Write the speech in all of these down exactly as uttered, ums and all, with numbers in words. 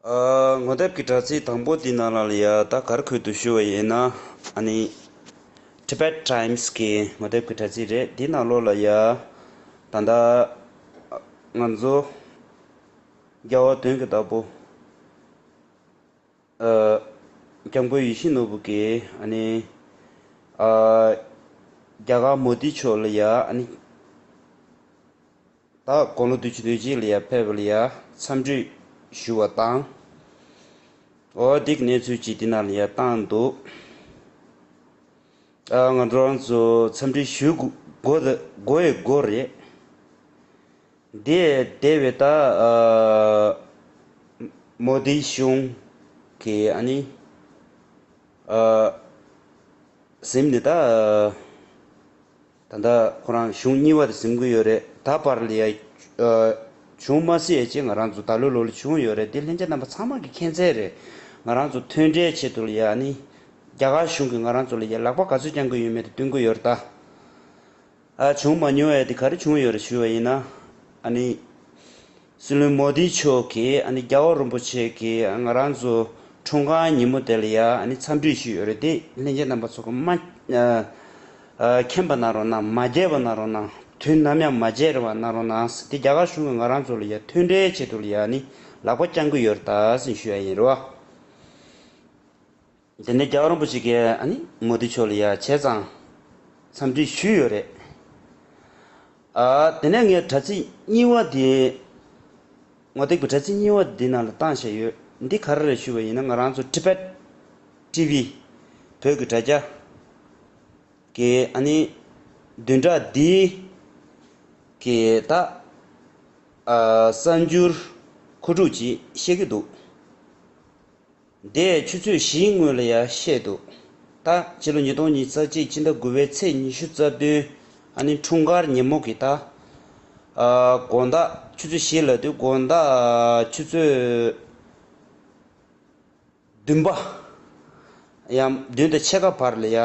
ཨ། ངོ་དེབ་ཀྱི་དྲ་ཚིགས་དང་པོ་འདི་ནང་ལ་ལ་ཡ་ད་ག་རེ་འཁོད་འདུག་ཞུ་བ་ཡིན་ན། ཨ་ནི་Tibet Times གི་ངོ་དེབ་ཀྱི་དྲ་ཚིགས་རེད། འདི་ནང་ལོགས་ལ་ཡ་ད་ལྟ་ང་ཚོ་རྒྱལ་བ་དོན་གྱི་བདག་པོ། ཨ། སྐྱབས་མགོན་ཡིད་བཞིན་ནོར་བུ་གིས་ཨ་ནི། ཨ། རྒྱ་གར་མོ་དི་མཆོག་ལ་ཡ་ཨ་ནི། ད་དགུང་ལོ་བདུན་ཅུ་དོན་གཅིག་ལ་ཡ་ཕེབས་པ་ལ་ཡ་འཚམས་འདྲི་ཞུ་བ་དང་། འོ་འདི་གི་གནས་ཚུལ་ཅིག་འདི་ནང་ལ་ཡ་བཏང་འདུག་ཨ། ང་རང་ཚོ་འཚམས་འདྲི་ཞུ་དགོས་དགོས་ཡི་དགོས་རེད། འདི་འདས་པའི་ད་ཨ། མོ་དི་གཞུང་གི་ཨ་ནི། ཨ། ཟིན་ནས་ད། ད་ལྟ་ཁོ་རང་གཞུང་གཉིས་པ་དེ་ཟིན་གྱི་ཡོད་རེད། ད་བར་ལ་ཡ། ཨ། བྱུང་མ་སྲིད་ཅེས་ང་རང་ཚོ་ད་ལོ་ལོ་ལ་བྱུང་ཡོད་རེད། དེ་ལྷན་རྒྱས་རྣམ་པ་ཚང་མ་གི་མཁྱེན་གསལ་རེད། ང་རང་ཚོ་མཐུན་འབྲེལ་ཆེད་དུ་ལ་ཡ་ནི། རྒྱ་གར་གཞུང་གིས་ང་རང་ཚོ་ལ་ཡ་ལག་པ་ག་ཚོད་བརྐྱང་གི་ཡོད་མེད་དེ་སྟོན་གྱི་ཡོད་རེད་ད། ཨ། བྱུང་མ་མྱོང་བའི་དེ་ག་རེ་བྱུང་ཡོད་རེད་ཞུ་བ་ཡིན་ན། ཨ་ནི། སྲིད་བློན་མོ་དི་མཆོག་གིས་ཨ་ནི་རྒྱལ་བ་རིན་པོ་ཆེ་གིས་ང་རང་ཚོ་འཁྲུངས་སྐར་ཉིན་མོ་དེ་ལ་ཡ་ཨ་ནི་འཚམས་འདྲི་ཞུས་ཡོད་རེད། དེ་ལྷན་རྒྱས་རྣམ་པ་ཚོ་གི་མ། ཨ། ཨ། མཁྱེན་པ་གནང་རོགས་གནང་། མ་བརྗེད་པ་གནང་རོགས་གནང་། དུས་ནམ་ཡང་མ་བརྗེད་རེ་བ་གནང་རོགས་གནང་། དེ་རྒྱ་གར་གཞུང་གིས་ང་རང་ཚོ་ལ་ཡ་མཐུན་འབྲེལ་ཆེད་དུ་ལ་ཡ་ཨ་ནི་ལག་པ་བརྐྱང་གི་ཡོད་རེད་ད་ཟེར་ཞུ་ཡ་ཡིན་རེད་བ། དེ་ནས་རྒྱལ་བ་རིན་པོ་ཆེ་གིས་ཨ་ནི་མོ་དི་མཆོག་ལ་ཡ་བྱས་ཙང་འཚམས་འདྲི་ཞུས་ཡོད་རེད། ཨ། དེ་ནས་ངས་དྲ་ཚིགས་གཉིས་པ་དེ། ངོ་དེབ་ཀྱི་དྲ་ཚིགས་གཉིས་པ་འདི་ནང་ལ་བཏང་བཞག་ཡོད། འདི་ག་རེ་རེད་ཞུ་བ་ཡིན་ན། ང་རང་ཚོ་Tibet T V བོད་ཀྱི་དྲ་རྒྱ་གི་ཨ་ནི་བདུན་ཕྲག་འདིའི་གི་ད། ཨ། གསར་འགྱུར་མཁོ་སྒྲུབ་ཅིག་བཤད་ཀྱི་འདུག་འདས་ཆུ་ཚོད་བཞིའི་སྔོན་ལ་ཡང་བཤད་འདུག་ད་ཕྱི་ལོ་ཉིས་སྟོང་ཉི་ཤུ་རྩ་གཅིག་ཕྱི་ཟླ་དགུ་པའི་ཚེས་ཉི་ཤུ་རྩ་བདུན། ཨ་ནི་འཁྲུངས་སྐར་ཉིན་མོ་གི་ད། ཨ། དགོང་དག་ཆུ་ཚོད་བཞི་ལབ་དུས་དགོང་དག་ཆུ་ཚོད་བདུན་པ། ཡང་བདུན་དང་ཕྱེད་ཀ་བར་ལ་ཡ།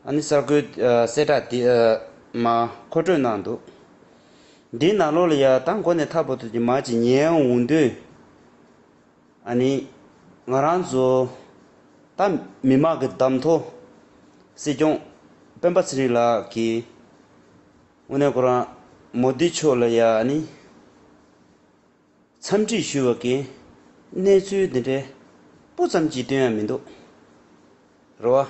ཨ་ནི་གསར་འགོད། ཨ། གསལ་བསྒྲགས་འདི། ཨ། མ་མཁོ་སྤྲོད་གནང་འདུག་འདིའི་ནང་ལོགས་ལ་ཡ་ད་མགོ་ནས་མཐའ་བར་དུ་གི་མར་ཅིག་ཉན་འོང་དུས། ཨ་ནི་ང་རང་ཚོ་ད་མི་དམངས་ཀྱི་གདམ་ཐོ་སྲིད་སྐྱོང་སྤེན་པ་ཚེ་རིང་ལགས་ཀྱིས་དངོས་གནས་ཁོ་རང་མོ་དི་མཆོག་ལ་ཡ་ཨ་ནི་འཚམས་འདྲི་ཞུ་བ་གི་གནས་ཚུལ་འདི་འདྲའི་སྤུ་ཙམ་གྱིས་སྟོན་ཡ་མི་འདུག་རེད་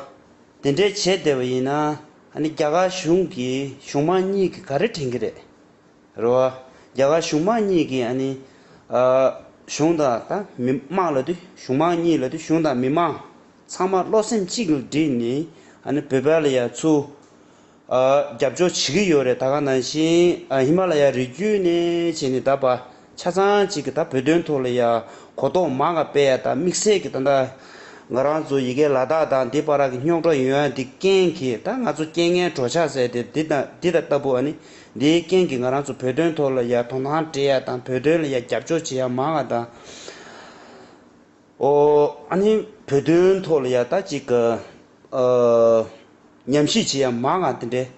བ། དེ་འདྲའི་བྱས་བསྡད་པ་ཡིན་ན་ཨ་ནི་རྒྱ་གར་གཞུང་གིས་གཞུང་མང་གཉིས་ཀྱིས་ག་རེ་དྲན་གྱི་རེད། རེད་བ། རྒྱ་གར་གཞུང་མང་གཉིས་ཀྱིས་ཨ་ནི། ཨ། གཞུང་དང་ད་མི་དམངས་ལབ་དུས་གཞུང་མང་གཉིས་ལབ་དུས་གཞུང་དང་མི་དམངས་ཚང་མ་བློ་སེམས་གཅིག་ལ་བསྒྲིལ་ནས་ཨ་ནི་བོད་པ་ལ་ཡ་ཚུར། ཨ། རྒྱབ་སྐྱོར་བྱེད་ཀྱི་ཡོད་རེད། ད་ག་ནང་བཞིན། ཨ། ཧི་མ་ལ་ཡ་རི་རྒྱུད་ནས་བྱས་ནས་ད་བར་ཆ་ཚང་གཅིག་གི་ད་བོད་དོན་ཐོག་ལ་ཡ་གོ་རྟོགས་མང་ང་སྤེལ་ཡ་ད་དམིགས་བསལ་གྱི་ད་ལྟ་ང་རང་ཚོ་ཡ་གི་ལ་དྭགས་དང་འདི་བར་གྱི་རྙོག་དྲ་ཡོང་ཡ་འདི་རྐྱེན་གྱིས་ད་ང་ཚོ་རྐྱེན་ངན་གྲོགས་ཆགས་ཟེར་ཏེ་འདི་དང་འདི་དང་ལྟ་བུ། ཨ་ནི་འདིའི་རྐྱེན་གྱིས་ང་རང་ཚོ་བོད་དོན་ཐོག་ལ་ཡ་དོ་སྣང་སྤྲད་ཡ་དང་བོད་དོན་ལ་ཡ་རྒྱབ་སྐྱོར་བྱེད་ཡ་མང་ང་དང་། ཨོ། ཨ་ནི་བོད་དོན་ཐོག་ལ་ཡ་ད་ཅིག་གི། ཨ། ཉམས་ཞིབ་བྱེད་ཡ་མང་ང་དེ་འདྲའི་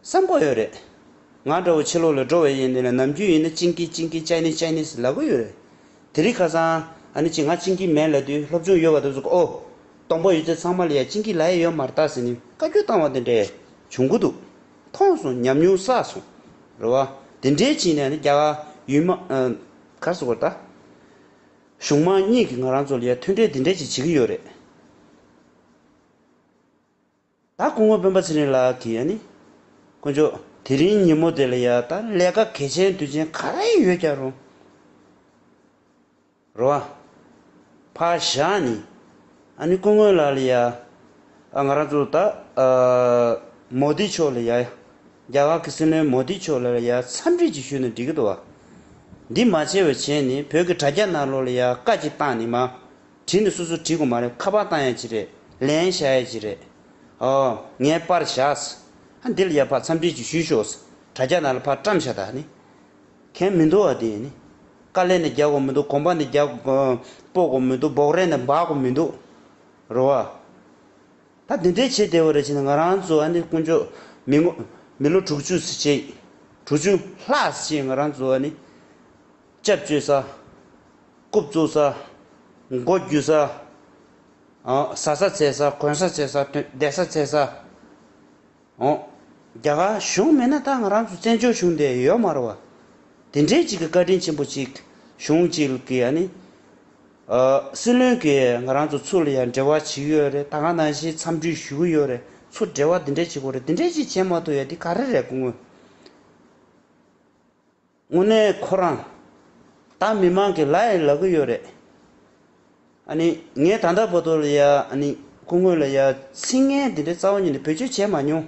བསམ་གྱི་ཡོད་རེད། ང་འདྲ་བོ་ཕྱི་ལོགས་ལ་འགྲོ་བ་ཡིན་ནའི་ལ་ནམ་རྒྱུན་ཡིན་ན་ཅིང་ཀི་ཅིང་ཀི་ཅའི་ནིས་ཅའི་ནིས་ལབ་ཀྱི་ཡོད་རེད། དེ་རིང་ཁ་སང་ཨ་ནི་ཅིག་ང་ཅིང་ཀི་མེད་ལབ་དུས་སློབ་སྦྱོང་ཡོད་པ་དེ་ཚོ་གིས་ཨོ། སྟོང་པ་ཡོད་ཚད་ཚང་མ་ལ་ཡ་ཅིང་ཀི་ལབ་ཡ་ཡོད་མ་རེད་ད་ཟེར་ནས་བཀའ་བཀྱོན་བཏང་བ་དེ་འདྲས་བྱུང་གི་འདུག་མཐོང་སོང་། ཉམས་མྱོང་བསགས་སོང་། རེད་བ། དེ་འདྲའི་བྱས་ནས་ཨ་ནི་རྒྱ་གར་ཡུལ་མ། ཨ། ག་རེ་ཟེར་དགོས་རེད་ད། གཞུང་མང་གཉིས་ཀྱིས་ང་རང་ཚོ་ལ་ཡ་མཐུན་འབྲེལ་འདི་འདྲས་ཅིག་བྱེད་ཀྱི་ཡོད་རེད། ད་སྐུ་ངོ་སྤེན་པ་ཚེ་རིང་ལགས་ཀྱིས་ཨ་ནི། དཀོན་མཆོག་དེ་རིང་ཉིན་མོ་དེ་ལ་ཡ་ད་ལས་ཀ་གལ་ཆེན་དུས་ཆེན་ག་རེ་ཡོད་ཀྱང་རུང་། རེད་བ། ཕར་བཞག་ནས། ཨ་ནི་སྐུ་ངོ་ལགས་ལ་ཡ། ཨ། ང་རང་ཚོ་ད། ཨ། མོ་དི་མཆོག་ལ་ཡ། རྒྱ་གར་གྱི་སྲིད་བློན་མོ་དི་མཆོག་ལ་ཡ་འཚམས་འདྲི་ཅིག་ཞུས་ན་འགྲིག་གི་འདུག་བ། འདི་མ་བྱས་པ་བྱས་ནས་བོད་ཀྱི་དྲ་རྒྱ་ནང་ལོགས་ལ་ཡ་བཀའ་ཅིག་བཏང་ནས་མར། བྲིས་ནས་སོ་སོ་བྲིས་དགོས་མ་རེད། ཁ་པར་བཏང་ཡ་ཅིག་རེད། ལན་བཞག་ཡ་ཅིག་རེད། ཨོ། ངས་པར་བཞག་ཨ། འདི་ལ་ཡ་ཕར་འཚམས་འདྲི་ཅིག་ཞུས་ཤོག་དྲ་རྒྱ་ནང་ལ་ཕར་བཀྲམ་བཞག་ད་ནི། མཁན་མི་འདུག་བ། དེ་ནི། དཀའ་ལས་ནི་རྒྱག་དགོས་མི་འདུག་གོམ་པ་ནི་རྒྱག་སྤོ་དགོས་མི་འདུག་འབོག་རས་ནི་འབག་དགོས་མི་འདུག་རེད་བ། ད་འདི་འདྲའི་བྱེད་བདེ་བ་རེད་བྱས་ན་ང་རང་ཚོ་ཨ་ནི་དཀོན་མཆོག་མི་ངོ་། མི་ལོ་དྲུག་ཅུ་ཙམ་ཅིག་དྲུག་ཅུ་ལྷག་ཙམ་ཅིག་ང་རང་ཚོ་ཨ་ནི་སྐྱབས་བཅོལ་ས། རྐུབ་བཙུགས་ས། མགོ་རྒྱུ་ས། ཨ། ཟ་ས་འཚོལ་ས། གོན་ས་འཚོལ་ས། བསྡད་ས་འཚོལ་ས། ཨོ། རྒྱ་གར་གཞུང་མེད་ན་ད་ང་རང་ཚོ་བཙན་བྱོལ་གཞུང་དེ་ཡོད་མ་རེད་བ། དེ་འདྲའི་ཅིག་གི་བཀའ་དྲིན་ཆེན་པོ་ཅིག་གཞུང་ཅིག་གི་ཨ་ནི། ཨ། སྲིད་བློན་གྱིས་ང་རང་ཚོ་ཚུར་ལ་ཡང་འབྲེལ་བ་བྱེད་ཀྱི་ཡོད་རེད། ད་ག་ནང་བཞིན་འཚམས་འདྲི་ཞུ་གི་ཡོད་རེད། ཚུར་འབྲེལ་བ་དེ་འདྲ་བྱེད་དགོས་རེད། དེ་འདྲ་ཅིག་བྱེད་མ་ཐུབ་ཡ་དེ་ག་རེ་རེད། སྐུ་ངོ། དངོས་གནས་ཁོ་རང་། ད་མི་མང་གིས་ལབ་ཡང་ལབ་གི་ཡོད་རེད། ཨ་ནི་ངས་ད་ལྟ་བར་དུ་ལ་ཡ། ཨ་ནི་སྐུ་ངོ་ལ་ཡ་ཚིག་ངན་འདི་འདྲའི་རྩ་བ་ཉིད་ནས་བེད་སྤྱོད་བྱས་མ་མྱོང་།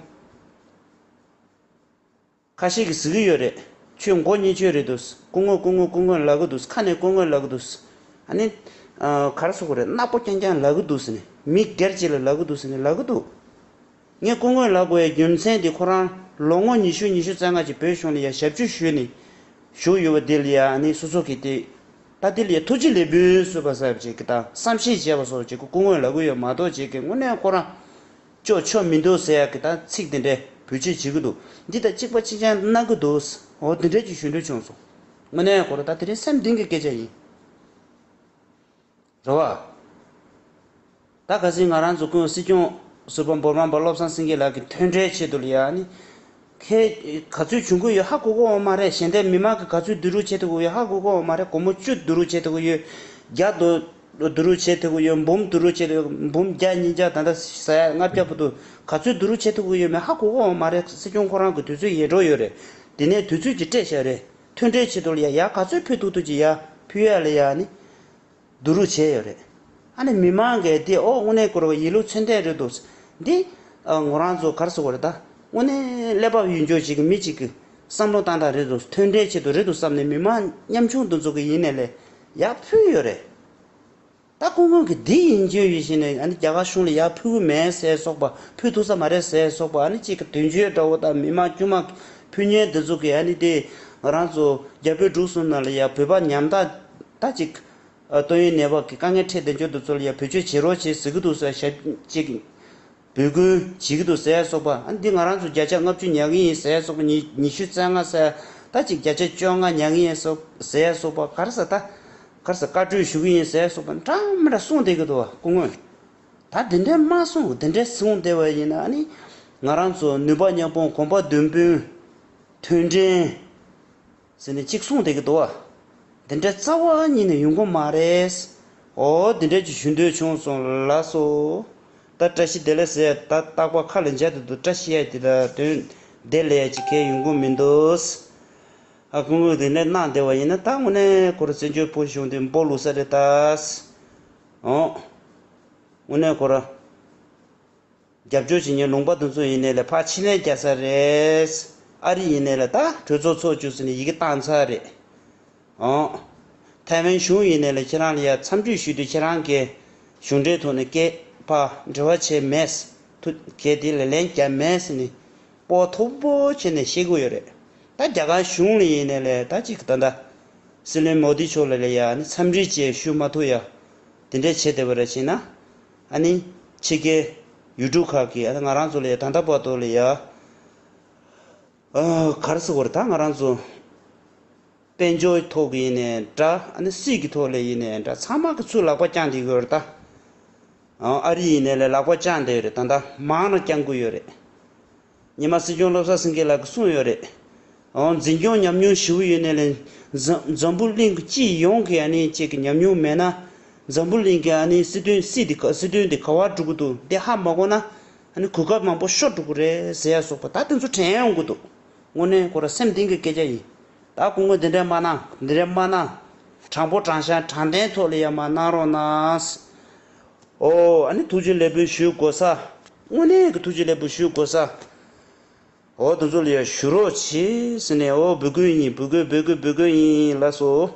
ཁ་ཤས་ཀྱིས་ཟེར་གི་ཡོད་རེད། ཁྱོད་མགོ་གཉིས་ཆོད་རེད་འདུག། སྐུ་ངོ་སྐུ་ངོ་སྐུ་ངོ་ལབ་གི་འདུག། ཁ་ནས་སྐུ་ངོ་ལབ་གི་འདུག། ཨ་ནི། ཨ། ག་རེ་ཟེར་དགོས་རེད། གནག་པོ་རྐྱང་རྐྱང་ལབ་གི་འདུག་ཟེར་ནས། མི་སྒེར་གཅིག་ལ་ལབ་གི་འདུག་ཟེར་ནས་ལབ་གི་འདུག། ངས་སྐུ་ངོ་ལབ་དགོས་ཡའི་རྒྱུ་མཚན་དེ། ཁོ་རང་ལོ་ངོ་ཉི་ཤུ་ཉི་ཤུ་རྩ་ལྔ་ཅིག་བོད་གཞུང་ལ་ཡ་ཞབས་ཕྱི་ཞུས་ནས་བཞུགས་ཡོད་པ་དེ་ལ་ཡ། ཨ་ནི་སོ་སོ་གིས་དེ། ད་དེ་ལ་ཡ་ཐུགས་རྗེ་ལེགས་འབུལ་ཞུས་པ་ཟེར་བྱས་ཀྱི་ད་བསམ་ཤེས་བྱས་པ་སོགས་བྱས་ཀྱི་སྐུ་ངོ་ལབ་གི་ཡོད་མ་གཏོགས། བྱས་ཀྱི་དངོས་གནས་ཁོ་རང་ཅོ་ཆོ་མི་འདུག་ཟེར་ཡ་གི་ད་ཚིག་དེ་འདྲའི་བེད་སྤྱོད་བྱེད་ཀྱི་འདུག། འདི་ད་གཅིག་པ་གཅིག་རྐྱང་གནང་གི་འདུག། འོ། དེ་འདྲ་ཅིག་ཞུ་འདོད་བྱུང་སོང་། དངོས་གནས་ཁོ་རང་ད་དེ་རིང་སེམས་གཏིང་གི་སྐད་ཆ་ཡིན། རེད་བ། ད་ག་ཟིག་ང་རང་ཚོ་སྐུ་སྲིད་སྐྱོང་ཟུར་པ་འབུམ་རམས་པ་བློ་བཟང་སེང་གེ་ལགས་ཀྱི་མཐུན་འབྲེལ་ཆེད་དུ་ལ་ཡ། ཨ་ནི་ཁྱེད་ག་ཚོད་བྱུང་གི་ཡོད་ཧ་གོ་གི་ཡོད་མ་རེད། གཞན་དེ་མི་མང་གིས་ག་ཚོད་བསྡུ་རུབ་བྱེད་ཐུབ་ཀྱི་ཡོད་ཧ་གོ་གི་ཡོད་མ་རེད། སྒོར་མོ་བཅུ་བསྡུ་རུབ་བྱེད་ཐུབ་ཀྱི་ཡོད། བརྒྱ་བསྡུ་བསྡུ་རུབ་བྱེད་ཐུབ་ཀྱི་ཡོད། འབུམ་བསྡུ་རུབ་བྱེད་ཐུབ། འབུམ་བརྒྱ། ཉིས་བརྒྱ། ད་ལྟ་ཟེར་ཡ་ལྔ་བརྒྱ་བར་དུ་ག་ཚོད་བསྡུ་རུབ་བྱེད་ཐུབ་ཀྱི་ཡོད་མེད་ཧ་གོ་གི་ཡོད་མ་རེད། སྲིད་སྐྱོང་ཁོ་རང་གི་དུས་ཚོད་ཡལ་འགྲོ་ཡོད་རེད། དེ་ནས་དུས་ཚོད་ཅིག་སྤྲད་བཞག་རེད། མཐུན་འབྲེལ་ཆེད་དུ་ལ་ཡ། ཡར་ག་ཚོད་ཕུལ་ཐུབ་ཐུབ་ཅིག་ཡར་ཕུལ་ཡ་ལ་ཡ། ཨ་ནི་བསྡུ་རུབ་བྱས་ཡོད་རེད། ཨ་ནི་མི་མང་གིས་དེ། ཨོ། དངོས་གནས་ཁོ་རང་ཡིད་བློ་ཚད་ལྡན་རེད་འདུག། འདི། ཨ། ང་རང་ཚོ་ག་རེ་ཟེར་དགོས་རེད། ད་དངོས་གནས་ཀླད་པ་ཡོད་འཇོག་ཅིག་གི་མི་གཅིག་གི་བསམ་བློ་བཏང་སྟངས་རེད་འདུག། མཐུན་འབྲེལ་ཆེད་དུ་རེད་འདུག་བསམ་ནས་མི་མང་ཉམ་ཆུང་འདི་ཚོ་གིས་ཡིན་ནའི་ལས་ཡར་ཕུལ་ཡོད་རེད། ད་སྐུ་ངོ་གིས་འདི་ཡིན་རྒྱུ་ཡིན་བཞིན་ནས། ཨ་ནི་རྒྱ་གར་གཞུང་ལ་ཡར་ཕུལ་གི་མེད་ཟེར་སོགས་པ། ཕུལ་ཐུབ་ས་མ་རེད་ཟེར་སོགས་པ། ཨ་ནི་གཅིག་གི་དོན་གཅོད་འདྲ་བོ་དང་མི་མང་དཀྱུས་མ་ཕུལ་མཁན་འདི་ཚོ་གིས། ཨ་ནི་དེ་ང་རང་ཚོ་རྒྱ་བོད་འབྲུག་གསུམ་ནང་ལ་ཡ་བོད་པ་ཉམ་ཐག་ད་ཅིག། ཨ། ཏོག་དབྱིབས་ནད་པ་གི་དཀའ་ངལ་འཕྲད་བསྡད་འཇོག་འདི་ཚོ་ལ་ཡ་བེད་སྤྱོད་བྱེད་རོགས་བྱེད་ཟེར་གི་འདུག་ཟེར། ཞབས་ཅིག་འབོད་སྐུལ་བྱེད་ཀྱི་འདུག་ཟེར་སོགས་པ། ཨ། འདི་ང་རང་ཚོ་བརྒྱ་ཆ་ལྔ་བཅུ་ཉར་གི་ཡིན་ཟེར་སོགས་པ། ཉི་ཉི་ཤུ་རྩ་ལྔ་ཟེར། ད་ཅིག་བརྒྱ་ཆ་བཅོ་ལྔ་ཉར་གི་ཡིན་སོགས་ཟེར་སོགས་པ། ག་རེ་ཟེར། ད་ག་རེ་ཟེར། བཀའ་གྲོས་ཞུ་གི་ཡིན་ཟེར་སོགས་པ་འདྲ་མི་འདྲ་གསུངས་བསྡད་ཀྱི་འདུག་བ། སྐུ་ངོས། ད་དེ་འདྲ་མ་གསུངས། དེ་འདྲ་གསུངས་བསྡད་པ་ཡིན་ན། ཨ་ནི་ང་རང་ཚོ་ནུས་པ་མཉམ་སྤུངས་གོམ་པ་མདུན་སྤོས་མཐུན་འབྲེལ་ཟེར་ནས་གཅིག་གསུངས་བསྡད་ཀྱི་འདུག་བ། འདི་འདྲ་རྩ་བ་ཉིད་ནས་ཡོང་གི་མ་རེད། འོ། འདི་འདྲ་ཅིག་ཞུ་འདོད་བྱུང་སོང་། ལགས་སོ། ད་བཀྲ་ཤིས་བདེ་ལེགས་ཟེར། ད་རྟག་པར་ཁ་ལ་འཇགས་བསྡད་འདུག། བཀྲ་ཤིས་ཡ་དེ་ད་དོན་དེ་ལས་ཅིག་གས་ཡོང་གི་མི་འདུག། ཨ། སྐུ་ངོས་དེ་འདྲ་གནང་བསྡད་པ་ཡིན་ན། ད་དངོས་གནས་ཁོ་རང་བཙན་བྱོལ་བོད་གཞུང་དེ་སྦོ་ལུག་ས་རེད་ད། འོ། དངོས་གནས་ཁོ་རང་རྒྱབ་སྐྱོར་བྱེད་མཁན་ལུང་པ་དེ་ཚོ་ཡིན་ནའི་ལས་ཕར་ཕྱི་ལན་རྒྱག་ས་རེད། ཨ་རི་ཡིན་ནའི་ལས་ད་གྲོས་ཚོགས་ཚོགས་བཅུག་ཟེར་ནས་ཡི་གེ་བཏང་ཚར་རེད། ཨང་། ཐའེ་ཝན་གཞུང་ཡིན་ནའི་ལས་ཁྱེད་རང་ལ་ཡ་འཚམས་འདྲི་ཞུས་དུས། ཁྱེད་རང་གིས་གཞུང་འབྲེལ་ཐོག་ནས་སྐད་ཕར་འབྲེལ་བ་བྱས་མེད། ཐུགས་གལ་དེ་ལ་ལན་བརྒྱབ་མེད་ཟེར་ནས་སྤོབས་པོ་མཐོ་པོ་བྱས་ནས་བཤད་ཀྱི་ཡོད་རེད། ད་རྒྱ་གར་གཞུང་ལ་ཡིན་ནའི་ལས་ད་ཅིག་ད་ལྟ་སྲིད་བློན་མོ་དི་མཆོག་ལ་ལ་ཡ་ནི་འཚམས་འདྲི་བཅས་ཞུ་མ་ཐུབ་ཡ་དེ་འདྲ་བྱས་བསྡད་པ་རེད། བྱས་ན་ཨ་ནི་ཕྱི་རྒྱལ་ཡུལ་གྲུ་ཁག་གིས་ཨ་ནི་ང་རང་ཚོ་ལ་ཡ་ད་ལྟ་བར་དུ་ལ་ཡ། ཨ། ག་རེ་ཟེར་དགོས་རེད། ད་ང་རང་ཚོ་དཔལ་འབྱོར་ཐོག་གི་ཡིན་ནའི་འདྲ། ཨ་ནི་སྲིད་ཀྱི་ཐོག་ལ་ཡིན་ནའི་འདྲ། ཚང་མ་གིས་ཚུར་ལག་པ་བརྐྱངས་བསྡད་ཀྱི་ཡོད་རེད་ད། ཨ། ཨ་རི་ཡིན་ནའི་ལས་ལག་པ་བརྐྱངས་བསྡད་ཡོད་རེད། ད་ལྟ་མང་རུ་བརྐྱང་གི་ཡོད་རེད། ཉི་མ་སྲིད་སྐྱོང་བློ་བཟང་སེང་གེ་ལགས་ཀྱིས་གསུངས་ཡོད་རེད། ཨོ། འཛིན་སྐྱོང་ཉམས་མྱོང་ཞེ་པོ་ཡོད་ནའི་ལས་འཛམ་འཛམ་བུ་གླིང་གི་སྤྱི་ཡོངས་ཀྱི་ཨ་ནི་ཅིག་གི་ཉམས་མྱོང་མེད་ན། འཛམ་བུ་གླིང་གི་ཨ་ནི་སྲིད་དོན་སྲིད་དེ་ག་སྲིད་དོན་དེ་ག་པར་འགྲོ་གི་འདུག། དེ་ཧ་མ་གོ་ན་ཨ་ནི་གོ་སྐབས་མང་པོ་ཤོར་འགྲོ་གི་རེད་ཟེར་ཡ་སོགས་པ་ད་དེ་ཚོ་དྲན་ཡོང་གི་འདུག། དངོས་གནས་ཁོ་རང་སེམས་གཏིང་གི་སྐད་ཆ་ཡིན། ད་སྐུ་ངོ་འདི་འདྲ་མ་གནང་། འདི་འདྲ་མ་གནང་། དྲང་པོ་དྲང་བཞག་དྲང་བདེན་ཐོག་ལ་ཡ་མར་གནང་རོགས་གནང་། ཨོ། ཨ་ནི་ཐུགས་རྗེ་ལེགས་འབུལ་ཞུ་དགོས་ས། དངོས་གནས་ཀྱི་ཐུགས་རྗེ་ལེགས་འབུལ་ཞུ་དགོས་ས། ཨོ། དེ་ཚོ་ལ་ཡ་ཞུ་རོགས་བྱེད་ཟེར་ནས། ཨོ། འབོད་སྐུལ་ཡིན། འབོད་སྐུལ་འབོད་སྐུལ་འབོད་སྐུལ་ཡིན། ལགས་སོ།